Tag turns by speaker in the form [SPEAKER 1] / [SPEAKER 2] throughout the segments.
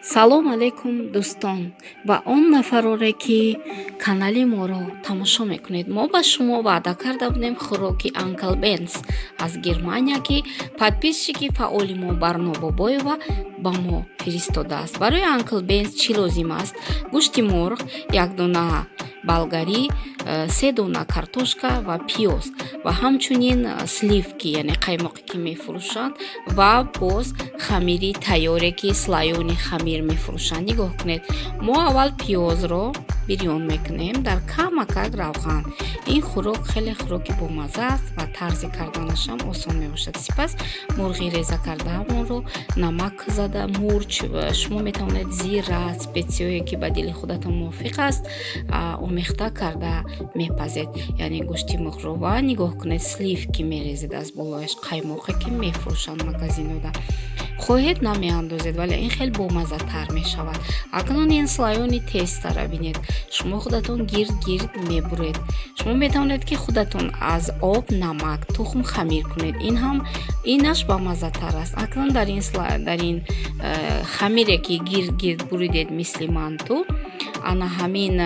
[SPEAKER 1] Салом алейкум, дӯстон ва он нафароре, ки канали моро тамошо мекунед. Мо ба шумо ваъда карда будем хӯроки Uncle Ben's аз Германия, ки подписчики фаъоли мо Барно Бобоева ба мо фиристодааст. Барои Uncle Ben's чӣ лозим аст? Гӯшти мурғ, як дона болгарӣ, се дона картошка ва пиёз ва ҳамчунин сливки, яъне қаймоқе, ки мефурӯшанд, ва боз хамири тайёре, ки слоёный хамир мефурӯшанд. Нигоҳ кунед, мо аввал пиёзро бирён мекунем дар камакак равған. Ин хӯрок хеле хӯроки бомазза аст ва тарзи карданашам осон мебошад. Сипас мурғи реза кардаамонро намак зада, мурч, шумо метавонед зира, специяое, ки ба дили худатон мувофиқ аст, омехта карда мепазед, яъне гӯшти мурғро. Ва нигоҳ кунед, сливки мерезед аз болояш, қаймоқе, ки мефурӯшанд магазинода. Хоҳед, намеандозед, вале ин хеле бомаззатар мешавад. Акнун ин слоёный тестара бинед, шумо худатон гирд гирд мебуред. Шумо метавонед, ки худатон аз об, намак, тухм хамир кунед, ин ҳам инаш бамаззатар аст. Акнун дар ин хамире, ки гирд гирд буридед, мисли манту, ана ҳамин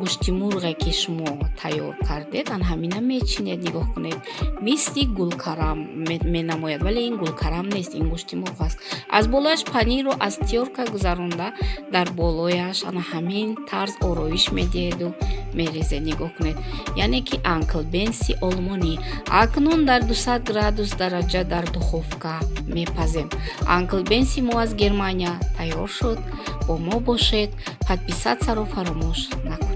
[SPEAKER 1] гӯшти мурғе, ки шумо тайёр кардед, ана ҳамина мечинед. Нигоҳ кунед, мисли гулкарам менамояд, вале ин гулкарам нест, ин гӯшти мурғ аст. Аз болояш панирро аз тёрка гузаронда, дар болояш ана ҳамин тарз ороиш медиҳеду мерезед. Нигоҳ кунед, яъне ки Uncle Ben's и олмонӣ. Акнун дар 200 градус дараҷа дар духовка мепазем. Uncle Ben's и мо аз Германия тайёр шуд. Бо мо бошед, подписаться ро фаромӯш накунед.